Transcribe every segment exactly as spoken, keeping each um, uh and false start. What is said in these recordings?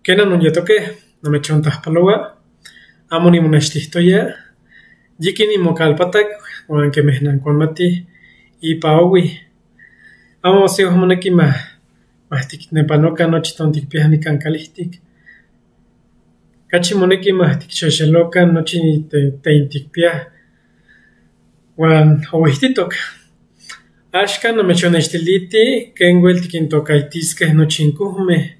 Kena nonyeto ke na mechonta palowa. Amo ni mona shti hitoya. Jikini mo kalpata wan ke mehnan kon mati. Ipa owi. Amo si ohmoneki ma. Mahtik nepanoka nochi tontik piahani kan kalihtik. Kachi moneki mahtik shesheloka nochi teintik pia. Wan owihtitok. Ashka na mechoneshtiliti kengwel tikintokaitiske nochin kuhme.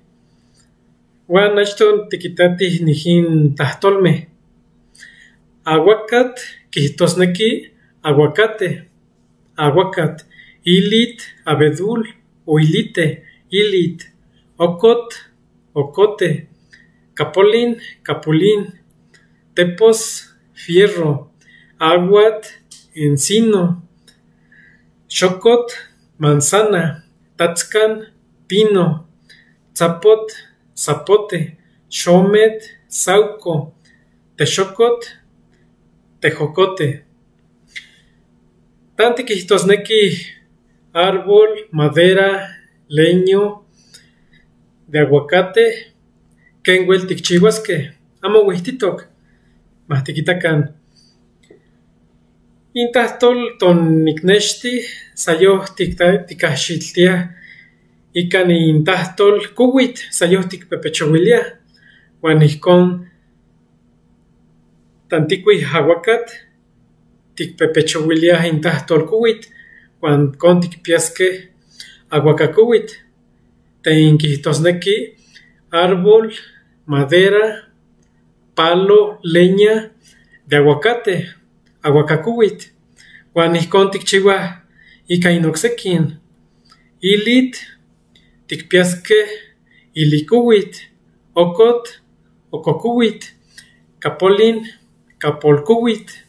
Wan achton tikitati nihin tahtolme. Aguakat kihitosneki aguakate. Aguakat. Ilit, abedul, o ilite, ilit. Okot, okote. Kapolin, kapulin. Tepos, fierro. Aguat, encino. Shokot, manzana. Tatskan, pino. Tsapot, zapote. Shomet, sauco. Teshokot, tejocote. Tanti kihitosneki árbol, madera, leño de aguacate, kengwel tikchiwaske, amo wihtitok, mahtikitakan. Intahtol tonikneshti, sayoh tikta-, tikashiltia, ikani intahtol kuwit, sayoh tikpepechowilia, wan ihkon tantikwih aguakat, tikpepechowilia intahtol kuwit, wan kon tikpiaske aguakakuwit. Ten kihitosneki árbol, madera, palo, leña de aguacate, aguakakuwit, wan ihkon tikchiwa ika inoksekin. Ilit, tikpiaske ilikuwit, okot, okokuwit, kapolin, kapolkuwit,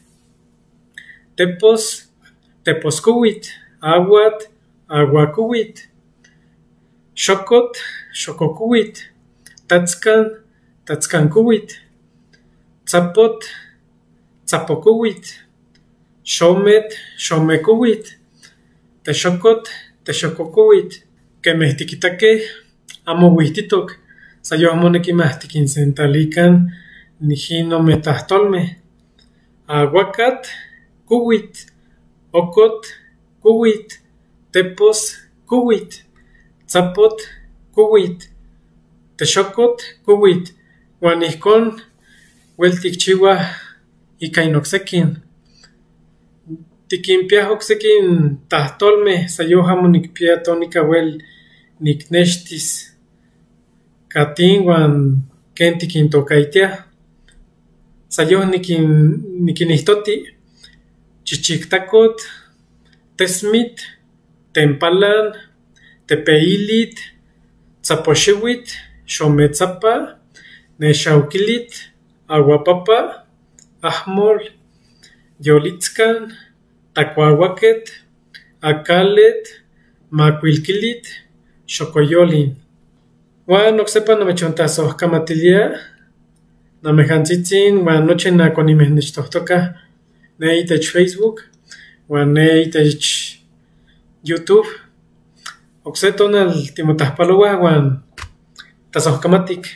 tepos, teposkuwit, aguat, aguakuwit, shokot, shokokuwit, tatskan, tatskankuwit, tsapot, tsapokuwit, shomet, shomekuwit, teshokot, teshokokuwit. Kemehtikitake, amo wihtitok, sayoh moneki mahtikin sentalikan, nihin ome tahtolme. Aguakat, kuwit, okot, kuwit, tepos, kuwit, tsapot, kuwit, teshokot, kuwit, wan ihkon wel tikchiwa ika inoksekin. Tikinpiah oksekin tahtolme, sayoh amo nikpiah tonika wel nikneshtis. Katin wan ken tikintokaitia. Sayoh nikin-, nikinihtoti. Chichiktakot, tesmit, tempalan, tepeilit, tsaposhiwit, shometsapa, neshawkilit, aguapapa, ahmol, yolitskan, takuawaket, akalet, makwilkilit, shokoyolin. Wan oksepa na mechonta soh kamatilia, na mehantsitsin, wan nochena koni mehnichtohtoka, ne itech Facebook, wan ne itech YouTube. Okse tonal timotahpalowa, wan ta soh kamatik.